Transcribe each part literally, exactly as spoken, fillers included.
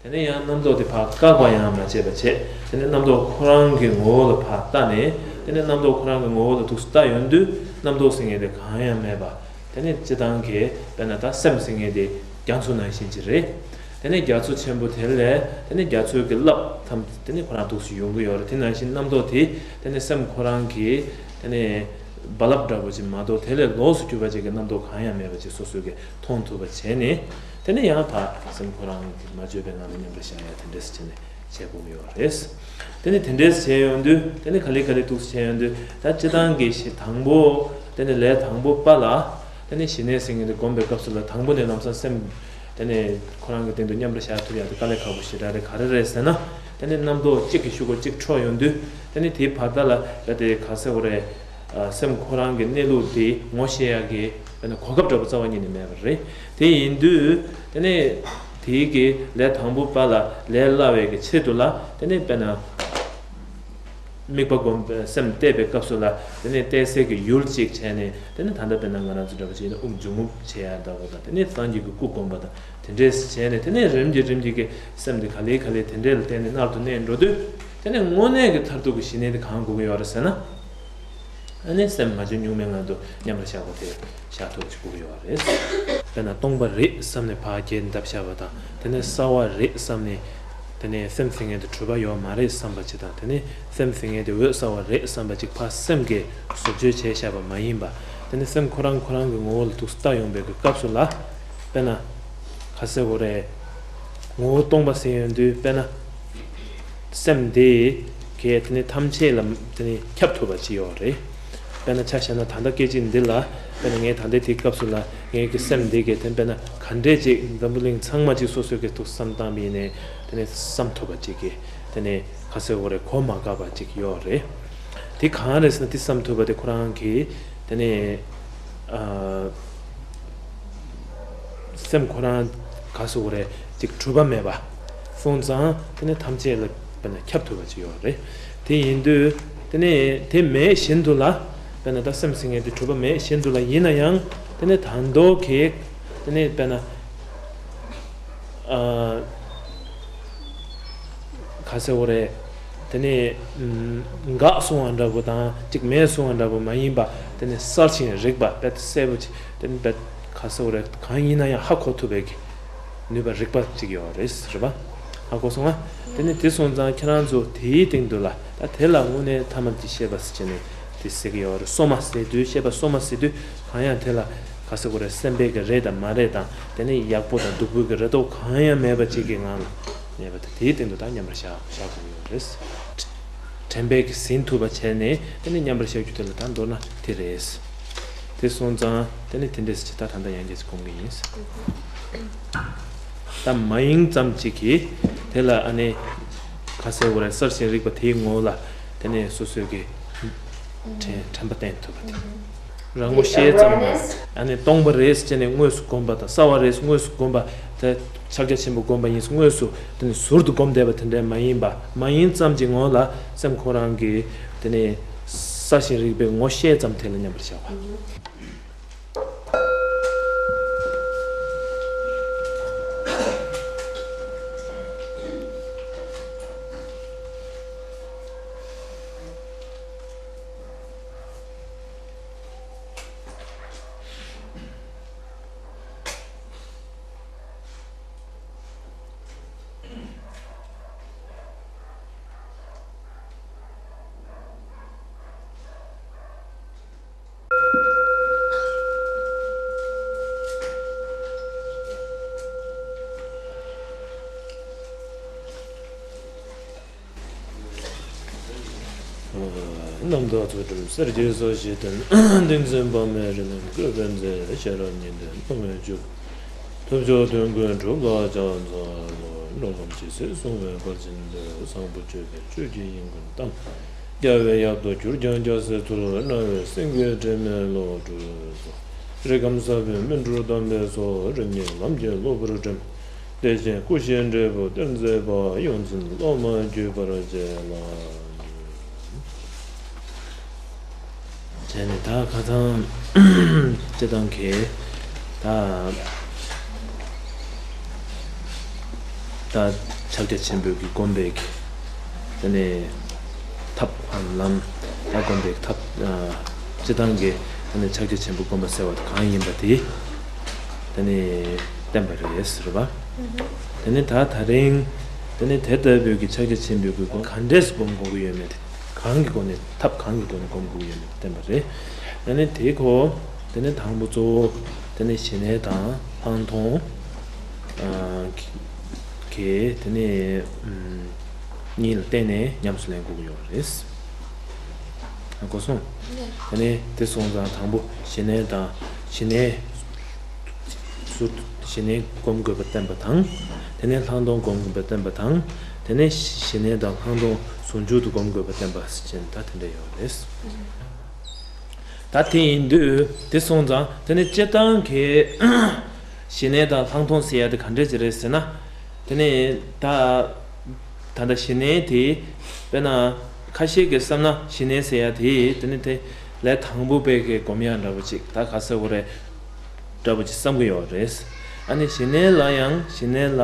དེ་ནས་ཡང་རྣམ་རྟོག་དེ་ཕར་བཀག་པ་ཡང་མ་བྱས་པ་བྱས། དེ་ནས་རྣམ་རྟོག་ཁོ་རང་གི་ངོ་བོ་ལ་ཕར་ལྟ་ནས། དེ་ནས་རྣམ་རྟོག་ཁོ་རང་གི་ངོ་བོ་ལ་ཐུགས་སུ་ལྟ་ཡོང་དུས་རྣམ་རྟོག་ཟེར་མཁན་དེ་གང་ཡང་མེད་པ། དེ་ནས་སྤྱིར་བཏང་གི་དཔེར་ན་ད་སེམས་ཟེར་མཁན་དེ་རྒྱ་མཚོ་ནང་བཞིན་ཅིག་རེད། དེ་ནས་རྒྱ་མཚོ་ཆེན་པོ་དེ་ལས་དེ་ནས་རྒྱ་མཚོའི་གི་རླབས་ཐམས་དེ་ནས་ཁོ་རང་ཐུགས་སུ་ཡོང་གི་ཡོད་རེད། དེ་ནང་བཞིན་རྣམ་རྟོག་དེ་དེ་ནས་སེམས་ཁོ་རང་གི་དེ་ནས་རྦ་རླབས་འདྲ་པོ་ཅིག་མ་གཏོགས་དེ་ལས་ལོགས་སུ་གྱུར་པ་ཅིག་གི་རྣམ་རྟོག་གང་ཡང་མེད་པ་ཅིག་སོ་སོ་གི་མཐོང་ཐུབ་པ་བྱས་ནས། དེ་ནས་ཡང་ཕར་སེམས་ཁོ་རང་གི་མ་བཅོས་པའི་ངང་ལ་མཉམ་པར་བཞག་ཡ་དེ་འདྲས་བྱས་ནས་བྱེད་དགོས་ཀྱི་ཡོད་རེད། དེ་ནས་དེ་འདྲས་བྱས་ཡོང་དུས་དེ་ནས་ག་ལེ་ག་ལེ་འདུག་བྱས་ཡོང་དུས་ད་སྤྱིར་བཏང་གི་ཞི་དང་པོ། དེ་ནས་ལས་དང་པོ་པ་ལ། དེ་ནས་ཞི་གནས་ཟེར་མཁན་དེ་སྒོམ་པའི་སྐབས་སུ་ལ་དང་པོ་ནས་ལམ་སང་སེམས་དེ་ནས་ཁོ་རང་གི་སྟེང་དུ་མཉམ་པར་བཞག་ཐུབ་ཡ་དེ་དཀའ་ལས་ཁག་པོ་ཞེ་དྲག་རེད། ག་རེ་རེད་ཟེར་ན། དེ་ནས་རྣམ་རྟོག་གཅིག་གི་ཤུགས་ཀྱིས་གཅིག་འཕྲོག་ཡོང་དུས་དེ་ནས་དེའི་བར་ཐག་ལ་ཡ་དེ་ག་ཟེར་དགོས་རེད། ཨ། སེམས་ཁོ་རང་གི་གནས་ལུགས་དེ་ངོ་ཤེས་ཡག་གི་དཔེར་ན་གོ་སྐབས་འདྲ་པོ་རྩ་བ་ཉིད་ནས་མེད་པ་རེད། དེ་ཡིན་དུས་དེ་ནས་དེའི་གི་ལས་དང་པོ་པ་ལ་ལས་སླ་བའི་གི་ཆེད་དུ་ལ་དེ་ནས་དཔེར་ན་དམིགས་པ་སྒོམ་པའི་སེམས་གཏད་པའི་སྐབས་སུ་ལ་དེ་ནས་གཏད་སའི་གི་ཡུལ་གཅིག་བྱས་ནས། དེ་ནས་ད་ལྟ་དཔེར་ན་ང་རང་ཚོ་འདྲ་པོ་བྱས་ན་དབུགས་འབྱུང་རྔུབ་བྱེད་ཡ་འདྲ་པོ་དང་། དེ་ནས་སངས་རྒྱས་ཀྱི་སྐུ་བསྒོམ་པ་དང་དེ་འདྲས་བྱས་ནས། དེ་ནས་རིམ་གྱིས་རིམ་གྱིས་ཀྱི་སེམས་དེ་ག་ལེ་ག་ལེ་དེ་འདྲས་ལ་བརྟེན་ནས་མནར་དུ་གནས་འགྲོ་དུས་དེ་ནས་དངོས་གནས་ཀྱི་མཐར་ཐུག་གི་ཞི་གནས་དེ་གང་དགོས་ཀྱི་ཡོད་རེད་ཟེར་ན། ཨ་ནི་སེམས་མ་བཅོས་གཉུག་མའི་ངང་དུ་མཉམ་པར་བཞག་པ་དེ་བཞག་ཐུབ་ཅིག་དགོས་ཀྱི་ཡོད་རེད། དཔེར་ན་སྟོང་པ་རེད་བསམ་ནས་ཕར་རྒྱས་འདབ་བཞག་པ་དང་། དེ་ནས་གསལ་བ་རེད་བསམ་ནས། དེ་ནས་སེམས་ཟེར་མཁན་དེ་གྲུབ་པ་ཡོད་མ་རེད་བསམ་པ་ཅིག་དང་། དེ་ནས་སེམས་ཟེར་མཁན་དེ་འོད་གསལ་བ་རེད་བསམ་པ་ཅིག་ཕར་སེམས་ཀྱིས་བཟོ་བཅོས་བྱས་བཞག་པ་མ་ཡིན་པ། དེ་ནས་སེམས་ཁོ་རང་ཁོ་རང་གི་ངོ་བོ་ལ་ཐུགས་སུ་ལྟ་ཡོང་པའི་གི་སྐབས་སུ་ལ། དཔེར་ན་ག་ཟེར་དགོས་རེད། ངོ་བོ་སྟོང་པ་ཟེར་ཡོང་དུས་དཔེར་ན། སེམས་དེ་གས་དེ་ནི་ཐམས་ཅད་ལ་དེ་ནི་ཁྱབ་ཐུབ་པ་ཅིག་ཡོད་རེད། དཔེར་ན་ཆ་བཞག་ན་ད་ལྟ་སྐད་ཅིག་འདི་ལ། དཔེར་ན་ངས་ད་ལྟའི་དེའི་སྐབས་སུ་ལ་ངའི་གི་སེམས་འདི་གས་དེ་དཔེར་ན་ག་འདྲས་ཅིག་འཛམ་བུ་གླིང་ཚང་མ་ཅིག་སོ་སོའི་གི་ཐུགས་བསམ་བཏང་བ་ཡིན་ནའི་དེ་ནི་བསམ་ཐུབ་པ་ཅིག་གི་དེ་ནི་ག་ཟེར་དགོས་རེད། གོ་མ་འགགས་པ་ཅིག་ཡོད་རེད། དེ་གང་རེད་ཟེར་ན་དེ་བསམ་ཐུབ་པ་དེ་ཁོ་རང་གི་དེ་ནི་ཨ། སེམས་ཁོ་རང་ག་ཟེར་དགོས་རེད། ཅིག་གྲུབ་པ་མེད་པ་སོང་ཙང་དེ་ནི་ཐམས་ཅད་ལ་དཔེར་ན་ཁྱབ་ཐུབ་པ་ཅིག་ཡོད་རེད། དེ་ཡིན་དུས་དེ་ནི་དེ་མེད་བཞིན་དུ་ལ། དཔེར་ན་ད་སེམས་ཟེར་མཁན་དེ་གྲུབ་པ་མེད་བཞིན་དུ་ལ་ཡིན་ན་ཡང་། དེ་ནི་ད་མདོ་གི་དེ་ནི་དཔེར་ན། ཨ། ག་ཟེར་དགོས་རེད། དེ་ནི་ཨམ། འགག་སོང་བ་འདྲ་པོ་དང་ཅིག་མེད་སོང་བ་འདྲ་པོ་མ་ཡིན་པ། དེ་ནི་གསལ་ཞིང་རིག་པ་དཔེ་གསལ་པོ་ཅིག་དེ་ནི་དཔེ་ག་ཟེར་དགོས་རེད། གང་ཡིན་ན་ཡང་ཧ་གོ་ཐུབ་པའི་གི་ནུས་པ་རིག་པ་ཅིག་ཡོད་རེད། རེད་པ། ཧ་གོ་སོང་ང་། དེ་ནི་དེ་སོང་ཙང་ཁྱེད་རང་ཚོ་དེའི་སྟེང་དུ་ལ་ད་དེ་ལ་དངོས་གནས་ཐ་མ་དེ་ཤེས་པ་ཟེར་བྱས་ནས་དེ་ཟེར་གི་ཡོད་རེད། སོ་མ་ཟེར་དུས། ཤེས་པ་སོ་མ་ཟེར་དུས་གང་ཡང་དེ་ལ་ག་ཟེར་དགོས་རེད། སེམས་པའི་གི་རེད་དང་མ་རེད་དང་། དེ་ནི་ཡག་པོ་དང་སྡུག་པོའི་གི་རེ་དོགས་གང་ཡང་མེད་པ་ཅིག་གི་ངང་ལ་གནས་པ་དེ། དེའི་སྟེང་དུ་ད་མཉམ་པར་བཞག་བཞག་དགོས་ཀྱི་ཡོད་རེད། དྲན་པས་ཀྱིས་ཟིན་ཐུབ་པ་བྱས་ནས་དེ་ནི་མཉམ་པར་བཞག་རྒྱུ་དེ་ལ་ད་མདོར་ན་དེ་རེད། དེ་སོང་ཙང་དེ་ནི་དེ་འདྲས་ཅིག་ད་ད་ལྟ་ཡང་བསྐྱར་ཅིག་སྒོམ་གྱི་ཡིན། ད་མ་ཡེངས་ཙམ་ཅིག་གིས་དེ་ལ་ཨ་ནི་ག་ཟེར་དགོས་རེད། གསལ་ཞིང་རིག་པ་དེའི་ངོ་བོ་ལ་དེ་ནི་སོ་སོའི་གི་དྲན་དྲན་པ་བསྟེན་ཐུབ་པ་དེ། རང་ངོ་ཤེས་ཙམ། ཨ་ནི་སྟོང་པ་རེད་ཟེར་ནས་དངོས་སུ་བསྒོམ་པ་དང་། གསལ་བ་རེད་དངོས་སུ་བསྒོམ་པ། དེ་ཕྱག་རྒྱ་ཆེན་པོ་བསྒོམ་པ་ཡིན། དངོས་སུ་དེ་ནི་ཟུར་དུ་བསྒོམ་བསྡད་པ་དེ་འདྲ་མ་ཡིན་པ། མ་ཡེངས་ཙམ་གྱི་ངང་ལ་སེམས་ཁོ་རང་གི་དེ་ནི་གསལ་ཞིང་རིག་པའི་ངོ་ཤེས་ཙམ་དེ་ལ་མཉམ་པར་བཞག་པ། རྣམ་དག་ཚུལ་ཁྲིམས་གསེར་གྱི་སོ་བཞི་ལྡན། ཏིང་འཛིན་དཔག་མེད་རིགས་ལམ་བཀོད་པའི་མཛོད། ཤེས་རབ་ཉི་ཟླའི་སྣང་བས་སྤྱོད། ཐབས་མཆོག་དོན་ཀུན་གྲུབ་ལ་ཕྱག་འཚལ་ལོ། འགྲོ་ལམ་ཇི་སྲིད་བསྲུང་བའི་ཕར་ཕྱིན་ལས། བཟང་པོ་སྤྱོད་པའི་ཆོས་ཀྱི་དབྱིངས་ཀུན་གཏམས། རྒྱལ་བའི་ཡབ་ཏུ་གྱུར་ཀྱང་རྒྱལ་སྲས་ཚུལ། རྣ་བའི་སེང་གེ་དྲི་མེད་བློ་གྲོས་སོ། རིགས་ཁམས་ཟབ་པའི་སྨིན་གྲོལ་གདམས་པའི་མཚོ། རིགས་ངེས་ལམ་གྱི་གློ་བུར་འགྲིམ། བདེ་ཆེན་སྐུ་བཞིའི་འབྲས་བུ་སྟོན་མཛད་པ། ཡོངས་འཛིན་བླ་མ་བརྒྱུད་པར་བཅས་ལ། བྱས་ནས་ད་ཁ་སང་སྤྱིར་བཏང་གི་ད། ད་ཕྱག་རྒྱ་ཆེན་པོའི་གི་སྒོམ་པའི་གི་དེ་ནས་ཐབས་ལམ། ད་སྒོམ་པའི་ཐབས་ཨ་སྤྱི་བཏང་གི་དེ་ནས་ཕྱག་རྒྱ་ཆེན་པོའི་སྒོམ་པ་ཟེར་བ་དེ་གང་ཡིན་པ་དེ་དེ་ནས་བསྟན་པ་རེད་ཟེར་བ། དེ་ནས་ད་ད་རིང་དེ་ནས་དེ་ལྟ་བུའི་གི་ཕྱག་རྒྱ་ཆེན་པོའི་གི་སྒོམ་ག་འདྲས་སྒོམ་དགོས་ཀྱི་ཡོད་མེད་དེ། གང་གི་སྒོ་ནས་ཐབས་གང་གི་སྒོ་ནས་སྒོམ་དགོས་ཀྱི་ཡོད་མེད་བསྟན་པ་རེད། ཨ་ནི་དེ་གོ། དེ་ནས་དང་པོ་གཙོ་བོ་དེ་ནས་ཞི་གནས་དང་ལྷག་མཐོང་ཨ་གི་དེ་ནས་ཨམ་གཉིས་ལ་བརྟེན་ནས་ཉམས་སུ་ལེན་དགོས་ཀྱི་ཡོད་རེད། ཨ་གོ་སོང་། དེ་ནས་དེ་སོང་ཙང་དང་པོ་ཞི་གནས་དང་ཞི་གནས། ཟུར་དུ་ཞི་གནས་སྒོམ་དགོས་པ་བསྟན་པ་དང་། དེ་ནས་ལྷག་མཐོང་སྒོམ་དགོས་པ་བསྟན་པ་དང་། དེ་ནས་ཞི་གནས་དང་ལྷག་མཐོང་ཟུང་འཇུག་ཏུ་སྒོམ་དགོས་པ་བསྟན་པ་ཟེར་ཅན་ད་དེ་འདྲ་ཡོད་རེད། ད་དེ་ཡིན་དུས་དེ་སོང་ཙང་དེ་ནས་སྤྱིར་བཏང་གི་ཞི་གནས་དང་ལྷག་མཐོང་ཟེར་ཡ་དེ་ག་འདྲ་ཅིག་རེད་ཟེར་ན། དེ་ནས་ད། ད་ལྟ་ཞི་གནས་དེ། དཔེར་ན། ཁ་ཤས་ཀྱིས་བསམ་ན་ཞི་གནས་ཟེར་ཡ་དེ་དེ་ནི་དེ་ལས་དང་པོ་པའི་གི་སྒོམ་ཡ་འདྲ་པོ་ཅིག་ད་ག་ཟེར་དགོས་རེད། འདྲ་པོ་ཅིག་བསམ་གི་ཡོད་རེད། ཨ་ནི་ཞི་གནས་ལ་ཡང་ཞི་གནས་ལ་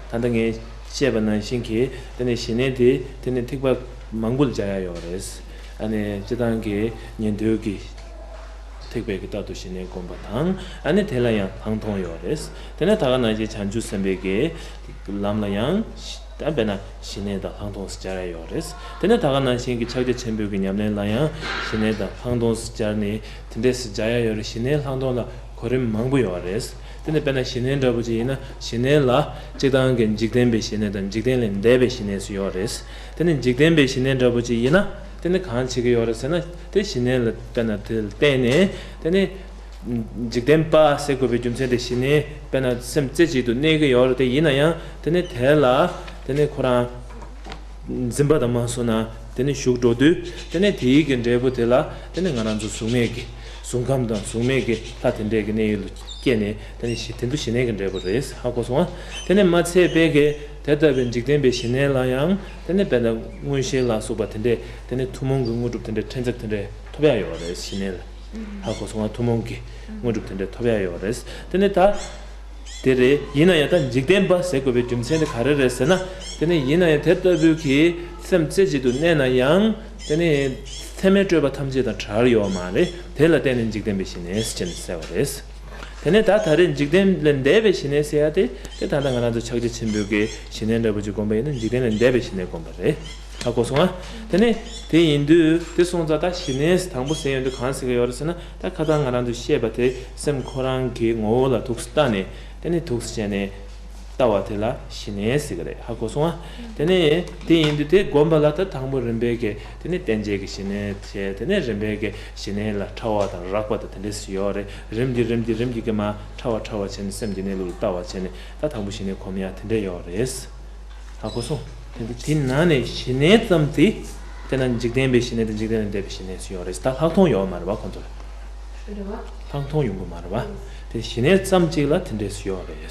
ད་ལྟ་ངས་བཤད་པ་ནང་བཞིན་གྱི་དེ་ནི་ཞི་གནས་དེ་དེ་ནི་ཐིགས་པ་མང་པོ་ལ་སྦྱར་ཡ་ཡོད་རེད། ཨ་ནི་སྤྱིར་བཏང་གི་ཉན་ཐོས་ཀྱི། ཐེག་པའི་གི་རྟག་ཏུ་ཞི་གནས་སྒོམ་པ་དང་། ཨ་ནི་དེ་ལ་ཡང་ལྷག་མཐོང་ཡོད་རེད། དེ་ནས་ད་ག་ནང་བཞིན་བྱང་ཆུབ་སེམས་དཔའི་གི་ལམ་ལ་ཡང་ད་དཔེར་ན་ཞི་གནས་དང་ལྷག་མཐོང་ཟེར་སྦྱར་ཡ་ཡོད་རེད། དེ་ནས་ད་ག་ནང་བཞིན་གྱི་ཕྱག་རྒྱ་ཆེན་པོའི་གི་ཉམས་ལེན་ལ་ཡང་ཞི་གནས་དང་ལྷག་མཐོང་ཟེར་སྦྱར་ནས་དེ་འདྲས་སུ་སྦྱར་ཡ་ཡོད་རེད། ཞི་གནས་ལྷག་མཐོང་ལ་གོ་རིམ་མང་པོ་ཡོད་རེད། དེ་ནས་དཔེར་ན་ཞི་གནས་འདྲ་པོ་ཅིག་ཡིན་ན་ཞི་གནས་ལ་སྤྱིར་བཏང་གི་འཇིག་རྟེན་པའི་ཞི་གནས་དང་འཇིག་རྟེན་ལས་འདས་པའི་ཞི་གནས་སུ་ཡོད་རེད། དེ་ནས་འཇིག་རྟེན་པའི་ཞི་གནས་འདྲ་པོ་ཅིག་ཡིན་ན། དེ་ནི་གང་བྱེད་ཀྱི་ཡོད་རེད་ཟེར་ན། དེ་ཞི་གནས་ལ་དཔེར་ན་དེ་ལ་བརྟེན་ནས་དེ་ནི་འཇིག་རྟེན་པ་ཟེར་དགོས་པའི་རྒྱུ་མཚན་དེ་ཞི་གནས་དཔེར་ན་སེམས་རྩེ་གཅིག་ཏུ་གནས་ཀྱི་ཡོད་རེད། དེ་ཡིན་ན་ཡང་དེ་ནི་དེ་ལ་དེ་ནི་ཁོ་རང་འཛིན་པ་དང་མ་སོང་ན་དེ་ནི་ཞུགས་འགྲོ་དུས་དེ་ནི་དེའི་གི་འབྲས་བུ་དེ་ལ་དེ་ནི་ང་རང་ཚོ་གཟུགས་མེད་ཀྱི་གཟུགས་ཁམས་དང་གཟུགས་མེད་ཀྱི་ལྷ་དེ་འདྲས་ཀྱི་གནས་ཡུལ་དུ་སྐྱེས་ནས་དེ་ནི་ཞི་དེ་ཚོ་ཞི་གནས་ཀྱི་འབྲས་བུ་རེད། ཧ་གོ་སོང་ཨ། དེ་ནི་མ་ཚད་པའི་གི་དེ་ལྟ་བུའི་འཇིག་རྟེན་པའི་ཞི་གནས་ལ་ཡང་དེ་ནི་དཔེར་ན་མངོན་ཤེས་ལ་སོགས་པ་དེ་འདྲས་དེ་ནི་ཐུན་མོང་གི་དངོས་གྲུབ་དེ་འདྲས་ཕྲན་ཚེགས་དེ་འདྲས་ཐོབ་ཡ་ཡོད་རེད། ཞི་གནས་ལ། ཧ་གོ་སོང་ང་། ཐུན་མོང་གི་དངོས་གྲུབ་དེ་འདྲས་ཐོབ་ཡ་ཡོད་རེད། དེ་ནི་ད་དེ་རེད། ཡིན་ན་ཡང་ད་འཇིག་རྟེན་པ་ཟེར་དགོས་པའི་རྒྱུ་མཚན་དེ་ག་རེ་རེད་ཟེར་ན། དེ་ནི་ཡིན་ན་ཡང་དེ་ལྟ་བུའི་གི་སེམས་རྩེ་གཅིག་ཏུ་གནས་ན་ཡང་དེ་ནི་མཚན་མའི་སྤྲོས་པ་ཐམས་ཅད་དང་བྲལ་ཡོད་མ་རེད། དེ་ལ་བརྟེན་ནས་འཇིག་རྟེན་པའི་ཞི་གནས་ཟེར་ནས་ཟེར་བ་རེད། དེ་ནས་ད་ད་རེས་འཇིག་རྟེན་ལས་འདས་པའི་ཞི་གནས་ཟེར་ཡ་དེ་དེ་ད་ལྟ་ང་རང་ཚོ་ཕྱག་རྒྱ་ཆེན་པོའི་གི་ཞི་གནས་འདྲ་པོ་ཅིག་བསྒོམ་པ་ཡིན་ན་འཇིག་རྟེན་ལས་འདས་པའི་ཞི་གནས་བསྒོམ་པ་རེད། ཧ་གོ་སོང་ཨ། དེ་ནས་དེ་ཡིན་དུས་དེ་སོང་ཙང་ད་ཞི་གནས་དང་པོ་ཟེར་ཡོང་དུས་གང་ཟེར་གི་ཡོད་རེད་ཟེར་ན། ད་ཁ་སང་ང་རང་ཚོས་བཤད་པ་དེ་སེམས་ཁོ་རང་གི་ངོ་བོ་ལ་ཐུགས་སུ་བལྟས་ནས་དེ་ནས་ཐུགས་སུ་བྱས་ནས་ལྟ་བ་དེ་ལ་ཞི་གནས་ཟེར་གི་རེད། ཧ་གོ་སོང་ཨ། དེ་ནས་དེ་ཡིན་དུས་དེ་བསྒོམ་པ་ལ་ད་དང་པོ་རིམ་པས་ཀྱི་དེ་ནས་བརྟན་བྱེད་ཀྱི་ཞི་གནས་བྱས། དེ་ནས་རིམ་པས་ཀྱི་ཞི་གནས་ལ་ཕྲ་བ་དང་རགས་པ་དང་དེ་འདྲས་སུ་ཡོད་རེད། རིམ་གྱིས་རིམ་གྱིས་རིམ་གྱིས་ཀྱི་མ་ཕྲ་བ་ཕྲ་བ་བྱས་ནས་སེམས་ཀྱི་གནས་ལུགས་ལ་ལྟ་བ་བྱས་ནས་ད་དང་པོ་ཞི་གནས་གོམས་ཡ་དེ་འདྲས་ཡོད་རེད། ཧ་གོ་སོང་། དེ་འདི་དེ་ནང་ནས་ཞི་གནས་ཙམ་དེ། དེ་ན་འཇིག་རྟེན་པའི་ཞི་གནས་དང་འཇིག་རྟེན་ལས་འདས་པའི་ཞི་གནས་སུ་ཡོད་རེད། ད་ལྷག་མཐོང་ཡོད་མ་རེད་བ་ཁོང་ཚོ་ལ། རེད་བ། ལྷག་མཐོང་ཡོང་གི་མ་རེད་བ། དེ་ཞི་གནས་ཙམ་གཅིག་ལ་དེ་འདྲས་སུ་ཡོད་རེད།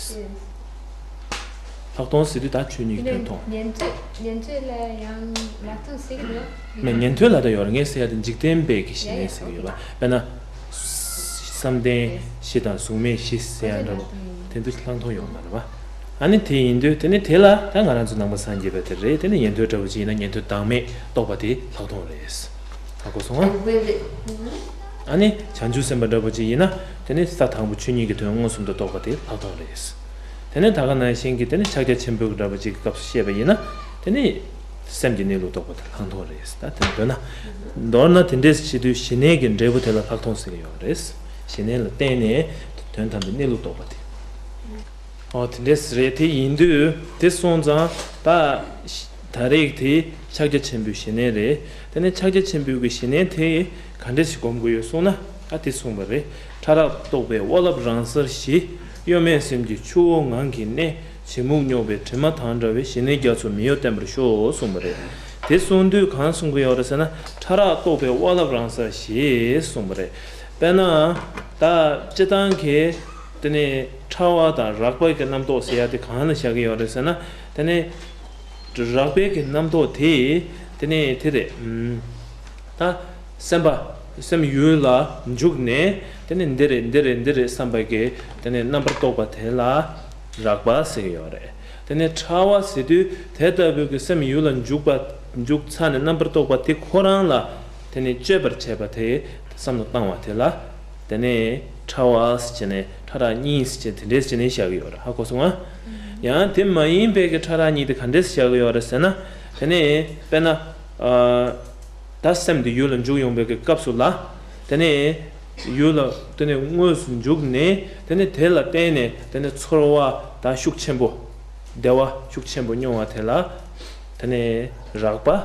ལྷག་མཐོང་ཟེར་དུས་ད་ཆོས་ཉིད་ཀྱི་དོན་མཐོང་། ཉན་ཐོས་ཉན་ཐོས་ལ་ཡང་ལྷག་མཐོང་ཟེར་གི་འདུག་མེད། ཉན་ཐོས་ལ་ད་ཡོད་རེད། ངས་ཟེར་ཡ་དེ་འཇིག་རྟེན་པའི་གི་ཞི་གནས་ཟེར་གི་ཡོད་པ། དཔེར་ན། བསམ་གཏན་བཞི་དང་གཟུགས་མེད་བཞི་ཟེར་ཡ་འདྲ་བོ། དེ་ཚོ་ལྷག་མཐོང་ཡོད་མ་རེད་བ། ཨ་ནི་དེ་ཡིན་དུས་དེ་ནི་དེ་ལ་ད་ང་རང་ཚོ་ནང་པ་སངས་རྒྱས་པ་དེ་རེད། དེ་ནི་ཉན་ཐོས་འདྲ་བོ་ཅིག་ཡིན་ན་ཉན་ཐོས་བདག་མེད་རྟོགས་པ་དེ་ལྷག་མཐོང་རེད། ཧ་གོ་སོང་ཨ། ཨ་ནི་བྱང་ཆུབ་སེམས་དཔའ་འདྲ་བོ་ཅིག་ཡིན་ན་དེ་ནི་ས་དང་པོ་ཆོས་ཉིད་ཀྱི་དོན་མངོན་སུམ་དུ་རྟོགས་པ་དེ་ལྷག་མཐོང་རེད། དེ་ནི་ད་ག་ནང་བཞིན་གྱི་དེ་ནི་ཕྱག་རྒྱ་ཆེན་པོའི་འདྲ་བོ་ཅིག་གི་སྐབས་སུ་བཤད་པ་ཡིན་ན་དེ་ནི། སེམས་ཀྱི་གནས་ལུགས་རྟོགས་པ་དེ་ལྷག་མཐོང་རེད། ད་དེ་འདོད་ན། མདོར་ན་དེ་འདྲས་བྱེད་དུས་ཞི་གནས་ཀྱི་འབྲས་བུ་དེ་ལ་ལྷག་མཐོང་ཟེར་གྱི་ཡོད་རེད། ཞི་གནས་ལ་བརྟེན་ནས་དོན་དམ་པའི་གནས་ལུགས་རྟོགས་པ་དེ། ཨོ་དེ་འདྲས་རེད། དེ་ཡིན་དུས་དེ་སོང་ཙང་ད། ད་རེས་དེ་ཕྱག་རྒྱ་ཆེན་པོའི་ཞི་གནས་རེད། དེ་ནས་ཕྱག་རྒྱ་ཆེན་པོའི་གི་ཞི་གནས་དེ་ག་འདྲས་ཞིག་སྒོམ་དགོས་ཡོད་གསུངས་ན་ད་དེ་གསུངས་པ་རེད། ཕྲ་རགས་རྟོག་པའི་དབའ་རླབས་རང་སར་ཞི། གཡོ་མེད་སེམས་ཀྱི་ཆུ་བོ་ངང་གིས་གནས། གཞི་རྨུགས་རྙོག་པའི་དྲི་མ་དང་བྲལ་བའི་ཞི་གནས་རྒྱ་མཚོ་མི་གཡོ་བརྟན་པར་ཤོག་གསུངས་པ་རེད། དེ་གསུངས་དུས་གང་གསུང་གི་ཡོད་རེད་ཟེར་ན། ཕྲ་རགས་རྟོག་པའི་དབའ་རླབས་རང་སར་ཞི་གསུངས་པ་རེད། དཔེར་ན། ད་སྤྱིར་བཏང་གི་དེ་ནས་ཕྲ་བ་དང་རགས་པ་གི་རྣམ་རྟོག་ཟེར་ཡ་དེ་གང་ལ་བཞག་གི་ཡོད་རེད་ཟེར་ན། དེ་ནས་རགས་པའི་གི་རྣམ་རྟོག་དེ་དེ་ནས་དེ་རེད། ད་སེམས་པ་སེམས་ཡུལ་ལ་འཇུག་ནས་དེ་ནས་འདི་རེད་འདི་རེད་འདི་རེད་བསམ་པ་གི་དེ་ནས་རྣམ་པར་རྟོག་པ་དེ་ལ་རགས་པ་ཟེར་གི་ཡོད་རེད། དེ་ནས་ཕྲ་བ་ཟེར་དུས་དེ་ལྟ་བུའི་གི་སེམས་ཡུལ་ལ་འཇུག་པ་འཇུག་ཚར་ནས་རྣམ་པར་རྟོག་པ་དེ་ཁོ་རང་ལ་དེ་ནས་དཔྱོད་པར་བྱེད་པ་དེ་བསམ་བློ་བཏང་བ་དེ་ལ་དེ་ནས་ཕྲ་བ་ཟེར་བྱས་ནས་ཕྲ་རགས་གཉིས་ཟེར་བྱས་དེ་འདྲས་བྱས་ནས་བཞག་གི་ཡོད་རེད། ཧ་གོ་སོང་ང་། ཡང་དེ་མ་ཡིན་པའི་གི་ཕྲ་རགས་གཉིས་དེ་ག་འདྲས་བཞག་གི་ཡོད་རེད་ཟེར་ན། དེ་ནས་དཔེར་ན། ད་སེམས་དེ་ཡུལ་ལ་འཇུག་ཡོང་བའི་གི་སྐབས་སུ་ལ། དེ་ནས་ཡུལ་ལ་དེ་ནས་དངོས་སུ་འཇུག་ནས་དེ་ནས་དེ་ལ་བརྟེན་ནས་དེ་ནས་ཚོར་བ་ད་ཤུགས་ཆེན་པོ། བདེ་བ་ཤུགས་ཆེན་པོ་མྱོང་བ་དེ་ལ་དེ་ནས་རགས་པ།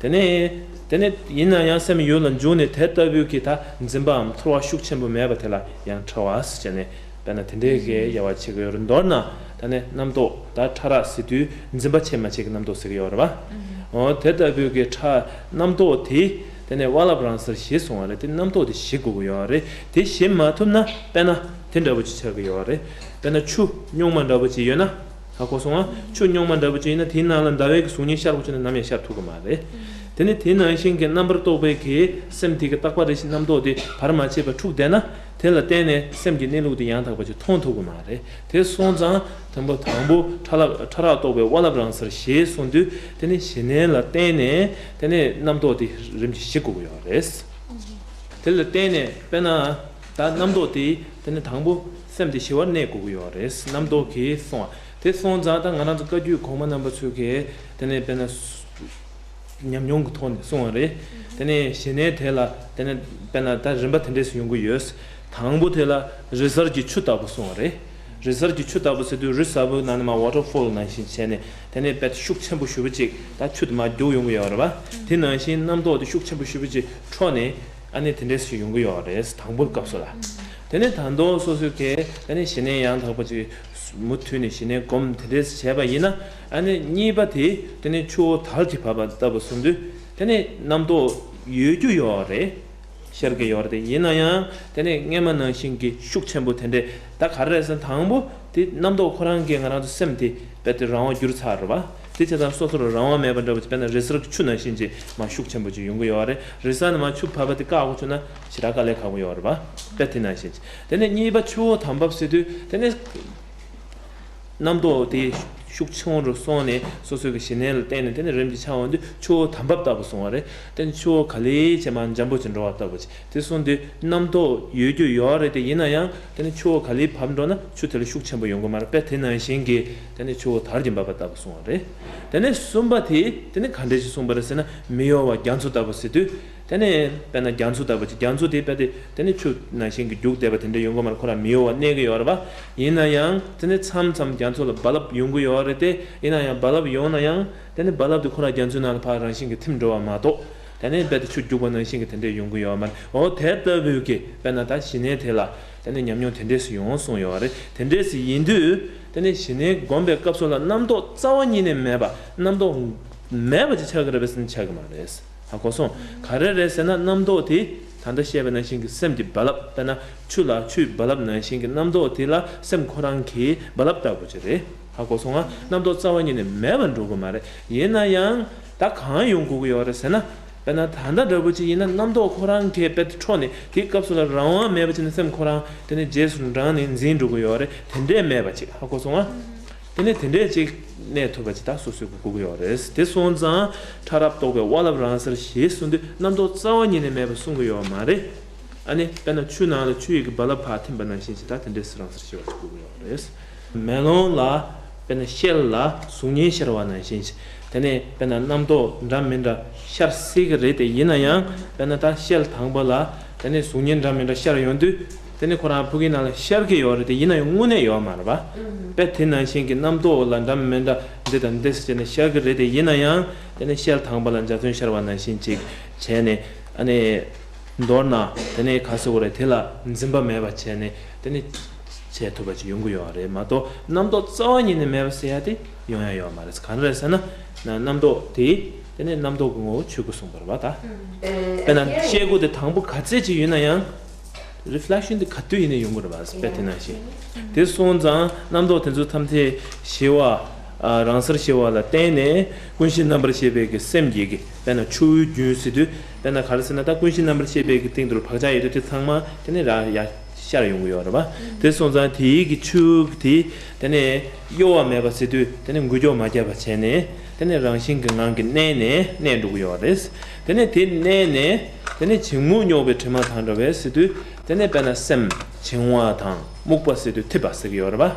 དེ་ནས་དེ་ནས་ཡིན་ན་ཡང་སེམས་ཡུལ་ལ་འཇུག་ནས་དེ་ལྟ་བུའི་གི་ད་འཛིན་པའམ་ཚོར་བ་ཤུགས་ཆེན་པོ་མེད་པ་དེ་ལ་ཡང་ཕྲ་བ་ཟེར་བྱས་ནས། དཔེར་ན་དེ་འདྲའི་གི་དབྱེ་བ་ཕྱེ་གི་ཡོད་རེད། མདོར་ན་ད་ནི་རྣམ་རྟོག་ད་ཕྲ་རགས་ཟེར་དུས་འཛིན་པ་ཆེ་མ་ཆེ་གི་རྣམ་རྟོག་ཟེར་གི་ཡོད་རེད་བ། འོ་དེ་ལྟ་བུའི་གི་ཕྲ་རྣམ་རྟོག་དེ་དེ་ནས་དབའ་རླབས་རང་སར་ཞི་གསུང་བ་རེད། དེ་རྣམ་རྟོག་དེ་ཞི་དགོས་ཀྱི་ཡོད་རེད། དེ་ཞི་མ་ཐུབ་ན་དཔེར་ན་དེ་འདྲ་བོ་ཅིག་ཆགས་ཀྱི་ཡོད་རེད། དཔེར་ན་ཆུ་རྙོག་མ་འདྲ་བོ་ཅིག་ཡོད་ན། ཧ་གོ་སོང་ང་། ཆུ་རྙོག་མ་འདྲ་བོ་ཅིག་ཡིན་ན་དེའི་ནང་ལ་ཟླ་བའི་གི་གཟུགས་བརྙན་ཤར་དགོས་བྱུང་ན་ནམ་ཡང་ཤར་ཐུབ་ཀྱི་མ་རེད། དེ་ནི་དེ་ནང་བཞིན་གྱི་རྣམ་པར་རྟོག་པའི་གི་སེམས་དེ་གི་རྟག་པ་རེ་ཞིག་རྣམ་རྟོག་དེ་བར་མ་ཆད་པར་འཁྲུགས་བསྡད་ན། དེ་ལ་བརྟེན་ནས་སེམས་ཀྱི་གནས་ལུགས་དེ་ཡང་དག་པ་ཅིག་མཐོང་ཐུབ་ཀྱི་མ་རེད། དེ་སོང་ཙང་དང་པོ་དང་པོ་ཕྲ་རགས་ཕྲ་རགས་རྟོག་པའི་དབའ་རླབས་རང་སར་ཞི་གསུང་དུས་དེ་ནི་ཞི་གནས་ལ་བརྟེན་ནས་དེ་ནི་རྣམ་རྟོག་དེ་རིམ་གྱིས་ཞི་དགོས་ཀྱི་ཡོད་རེད། དེ་ལ་བརྟེན་ནས་དཔེར་ན་ད་རྣམ་རྟོག་དེ་དེ་ནི་དང་པོ་སེམས་དེ་ཞི་བར་གནས་དགོས་ཀྱི་ཡོད་རེད། རྣམ་རྟོག་གིས་སོང་བ་དེ་སོང་ཙང་ད་ང་རང་ཚོ་བཀའ་བརྒྱུད་གོང་མ་རྣམ་པ་ཚོས་གི་དེ་ནི་དཔེར་ན། ཉམས་མྱོང་གི་ཐོག་ནས་གསུངས་པ་རེད། དེ་ནས་ཞི་གནས་དེ་ལ་དེ་ནས་དཔེར་ན་ད་རིམ་པ་དེ་འདྲས་སུ་ཡོང་གི་ཡོད། དང་པོ་དེ་ལ་རི་གཟར་གྱི་ཆུ་ལྟ་བུ་གསུངས་པ་རེད། རི་གཟར་གྱི་ཆུ་ལྟ་བུ་ཟེར་དུས་རི་གཟར་བུ་ནང་ནས་མར་ཝ་ཊར་ཕོལ་ནང་བཞིན་བྱས་ནས་དེ་ནས་དཔེ་ཤུགས་ཆེན་པོ་ཞེ་པོ་ཅིག་ད་ཆུ་དེ་མར་རྒྱུག་ཡོང་གི་ཡོད་རེད་པ། དེ་ནང་བཞིན་རྣམ་རྟོག་དེ་ཤུགས་ཆེན་པོ་ཞེ་པོ་ཅིག་འཕྲོ་ནས་ཨ་ནི་དེ་འདྲས་སུ་ཡོང་གི་ཡོད་རེད། དང་པོའི་སྐབས་སུ་ལ། དེ་ནས་ད་དུང་སོ་སོའི་གི་དེ་ནས་ཞི་གནས་ཡང་དག་པ་ཅིག་མུ་མཐུད་ནས་ཞི་གནས་སྒོམ་དེ་འདྲས་བྱས་པ་ཡིན་ན། ཨ་ནི་གཉིས་པ་དེ་དེ་ནས་ཆུ་བོ་དལ་གྱིས་བབས་པ་ལྟ་བུ་གསུངས་དུས་དེ་ནས་རྣམ་རྟོག་ཡོད་རྒྱུ་ཡོད་རེད། ཤར་གྱི་ཡོད་རེད། ཡིན་ན་ཡང་དེ་ནས་སྔས་མ་ནང་བཞིན་གྱི་ཤུགས་ཆེན་པོ་དེ་འདྲས་ད་ག་རེ་རེད་ཟེར་ན། དང་པོ་དེ་རྣམ་རྟོག་ཁོ་རང་གིས་ང་རང་ཚོ་སེམས་དེ་རྦད་དེ་རང་དབང་བསྒྱུར་ཚར་རེད་པ། དེ་བྱས་ཙང་སོ་སོར་རང་དབང་མེད་པ་འདྲ་བོ་ཅིག་དཔེར་ན་རི་གཟར་གྱི་ཆུ་ནང་བཞིན་ཅིག་མར་ཤུགས་ཆེན་པོ་ཅིག་ཡོང་གི་ཡོད་རེད། རི་གཟར་ནས་མར་ཆུ་བབས་པ་དེ་བཀག་དགོས་བྱུང་ན་ཞེ་དྲག་དཀའ་ལས་ཁག་པོ་ཡོད་རེད་པ། དཔེ་དེ་ནང་བཞིན་ཅིག་དེ་ནས་གཉིས་པ་ཆུ་བོ་དམ་བབས་ཟེར་དུས་དེ་ནས་རྣམ་རྟོག་དེ་ཤུགས་ཆུང་རུ་སོང་ནས་སོ་སོའི་གི་ཞི་གནས་ལ་བརྟེན་ནས་དེ་ནས་རིམ་གྱིས་ཆགས་འོང་དུས་ཆུ་བོ་དམ་བབས་ལྟ་བུ་སོང་བ་རེད། དེ་ནས་ཆུ་བོ་ག་ལེ་བྱས་མར་འཇམ་པོ་ཅིག་འགྲོ་བ་ལྟ་བུ་ཅིག་དེ་སོང་དུས་རྣམ་རྟོག་ཡོད་རྒྱུ་ཡོད་རེད་དེ། ཡིན་ན་ཡང་དེ་ནས་ཆུ་བོ་ག་ལེ་བབས་འགྲོ་ན་ཆུ་དེ་ལ་ཤུགས་ཆེན་པོ་ཡོང་གི་མ་རེད། དཔེ་དེ་ནང་བཞིན་གྱི་དེ་ནས་ཆུ་བོ་དལ་གྱིས་འབབ་པ་ལྟ་བུ་གསུངས་པ་རེད། དེ་ནས་གསུམ་པ་དེ་དེ་ནས་ག་འདྲས་ཞིག་གསུངས་པ་རེད་ཟེར་ན། མི་གཡོ་བ་རྒྱ་མཚོ་ལྟ་བུ་ཟེར་དུས་དེ་ནས་དཔེར་ན་རྒྱ་མཚོ་ལྟ་བུ་ཅིག་རྒྱ་མཚོ་དེ་དཔེ་དེ་དེ་ནས་ཆུ་ནང་བཞིན་གྱི་རྒྱུག་བསྡད་པ་དེ་འདྲ་ཡོང་གི་མ་རེད། ཁོ་རང་མི་གཡོ་བ་གནས་ཀྱི་ཡོད་རེད་པ། ཡིན་ན་ཡང་དེ་ནས་མཚམས་མཚམས་རྒྱ་མཚོ་ལ་རྦ་རླབས་ཡོང་གི་ཡོད་རེད་དེ། ཡིན་ན་ཡང་རྦ་རླབས་ཡོང་ན་ཡང་དེ་ནས་རྦ་རླབས་དེ་ཁོ་རང་རྒྱ་མཚོའི་ནང་ལ་ཕར་རང་བཞིན་གྱིས་ཐིམ་འགྲོ་བ་མ་གཏོགས། དེ་ནས་རྦད་དེ་ཆུ་རྒྱུག་པ་ནང་བཞིན་གྱི་དེ་འདྲས་ཡོང་གི་ཡོད་མ་རེད། འོ་དེ་ལྟ་བུའི་གི་དཔེར་ན་ད་ཞི་གནས་དེ་ལ་དེ་ནས་ཉམས་མྱོང་དེ་འདྲས་སུ་ཡོང་གསུངས་ཡོད་རེད། དེ་འདྲས་སུ་ཡིན་དུས་དེ་ནས་ཞི་གནས་སྒོམ་པའི་སྐབས་སུ་ལ་རྣམ་རྟོག་རྩ་བ་ཉིད་ནས་མེད་པ། རྣམ་རྟོག་མེད་པ་ཅིག་ཆགས་ཀྱི་རེད་པས་ཟེར་ན་ཆགས་ཀྱི་མ་རེད། ཧ་གོ་སོང་། ག་རེ་རེད་ཟེར་ན་རྣམ་རྟོག་དེ་ད་ལྟ་བཤད་པ་ནང་བཞིན་གྱི་སེམས་ཀྱི་རྦ་རླབས། དཔེར་ན་ཆུ་ལ་ཆུའི་རྦ་རླབས་ནང་བཞིན་གྱི་རྣམ་རྟོག་དེ་ལ་སེམས་ཁོ་རང་གི་རྦ་རླབས་ལྟ་བུ་ཅིག་རེད། ཧ་གོ་སོང་ང་། རྣམ་རྟོག་རྩ་བ་ཉིད་ནས་མེད་པར་འགྲོ་གི་མ་རེད། ཡིན་ན་ཡང་ད་གང་ཡོང་དགོས་ཀྱི་ཡོད་རེད་ཟེར་ན། དཔེར་ན་ད་ལྟ་འདྲ་བོ་ཅིག་ཡིན་ན་རྣམ་རྟོག་ཁོ་རང་གིས་རྦད་དེ་འཕྲོ་ནས་དེའི་སྐབས་སུ་ལ་རང་དབང་མེད་པ་བྱས་ནས་སེམས་ཁོ་རང་དེ་ནས་རྗེས་སུ་འབྲངས་ནས་འཛིན་འགྲོ་གི་ཡོད་རེད། དེ་འདྲས་མེད་པ་ཅིག་ཧ་གོ་སོང་ང་། དེ་ནས་དེ་འདྲས་ཅིག་གནས་ཐུབ་པ་ཅིག་ད་སོ་སོའི་གི་དགོས་ཀྱི་ཡོད་རེད། དེ་སོང་ཙང་ཕྲ་རབ་རྟོག་པའི་དབའ་རླབས་རང་སར་ཞི་གསུང་དུས་རྣམ་རྟོག་རྩ་བ་ཉིད་ནས་མེད་པ་གསུང་གི་ཡོད་མ་རེད། ཨ་ནི་དཔེར་ན་ཆུ་ནང་ལ་ཆུ་ཡི་གི་རྦ་རླབས་ཕར་ཐིམ་པ་ནང་བཞིན་ཅིག་ད་དེ་འདྲས་སུ་རང་སར་ཞི་བ་ཅིག་དགོས་ཀྱི་ཡོད་རེད། མེ་ལོང་ལ་དཔེར་ན་ཤེལ་ལ་གཟུགས་བརྙན་ཤར་བ་ནང་བཞིན་ཅིག་དེ་ནས་དཔེར་ན་རྣམ་རྟོག་འདྲ་མི་འདྲ་ཤར་སྲིད་ཀྱི་རེད་དེ། ཡིན་ན་ཡང་དཔེར་ན་ད་ཤེལ་དང་པོ་ལ་དེ་ནས་གཟུགས་བརྙན་འདྲ་མི་འདྲ་ཤར་ཡོང་དུས་དེ་ནས་ཁོ་རང་ཕ་གིའི་ནང་ལ་ཤར་གྱི་ཡོད་རེད་དེ། ཡིན་ན་ཡང་དངོས་གནས་ཡོད་མ་རེད་པ། དཔེ་དེ་ནང་བཞིན་གྱི་རྣམ་རྟོག་ལ་འདྲ་མི་འདྲ་འདི་དང་འདི་ཟེར་ནས་ཤར་གྱི་རེད་དེ། ཡིན་ན་ཡང་དེ་ནས་ཤེལ་དང་པོ་ལ་འཇའ་ཚོན་ཤར་བ་ནང་བཞིན་ཅིག་བྱས་ནས་ཨ་ནི། མདོར་ན་དེ་ནས་ག་ཟེར་དགོས་རེད། དེ་ལ་འཛིན་པ་མེད་པ་བྱས་ནས་དེ་ནས་བྱེད་ཐུབ་པ་ཅིག་ཡོང་གི་ཡོད་རེད་མ་གཏོགས། རྣམ་རྟོག་རྩ་བ་ཉིད་ནས་མེད་པ་ཟེར་ཡ་དེ་ཡོང་ཡ་ཡོད་མ་རེད། ག་རེ་རེད་ཟེར་ན། ན་རྣམ་རྟོག་དེ་དེ་ནས་རྣམ་རྟོག་གི་ངོ་བོ་ཆོས་སྐུ་གསུངས་པ་རེད་པ། ད་དཔེར་ན་ཤེལ་སྒོ་དེ་དང་པོ་ག་ཚད་ཅིག་ཡོད་ན་ཡང་རི་ཕི་ལེག་ཤན་དེ་ག་དུས་ཡིན་ན་ཡོང་གི་རེད་པ། དཔེ་དེ་ནང་བཞིན། དེ་སོང་ཙང་རྣམ་རྟོག་དེ་ཚོ་ཐམས་ཅད་ཞི་བ། ཨ། རང་སར་ཞི་བ་ལ་བརྟེན་ནས་ཀུན་གཞི་རྣམ་པར་ཤེས་པའི་གི་སེམས་ཀྱི་གི་དཔེར་ན་ཆུ་བོའི་རྒྱུན་ཟེར་དུས་དཔེར་ན་ག་རེ་ཟེར་ན། ད་ཀུན་གཞི་རྣམ་པར་ཤེས་པའི་གི་སྟེང་དུ་བག་ཆགས་ཡོད་དུས་དེ་ཚང་མ་དེ་ནས་ར་ཡ་ ཤར་ཡོང་གི་ཡོད་རེད་པ། དེ་སོང་ཙང་དེའི་གི་ཆུ་དེ་དེ་ནས་གཡོ་བ་མེད་པ་ཟེར་དུས་དེ་ནས་འགུལ་སྐྱོད་མ་བརྒྱབ་པ་བྱས་ནས་དེ་ནས་རང་བཞིན་གྱི་ངང་གིས་གནས་ནས་གནས་འགྲོ་གི་ཡོད་རེད། དེ་ནས་དེ་གནས་ནས་དེ་ནས་བྱིང་རྨུགས་རྙོག་པའི་དྲི་མ་དང་འདྲ་བས་ཟེར་དུས་དེ་ནས་དཔེར་ན་སེམས་བྱིང་བ་དང་རྨུགས་པ་ཟེར་དུས་འཐིབས་པ་ཟེར་གི་ཡོད་རེད་པ།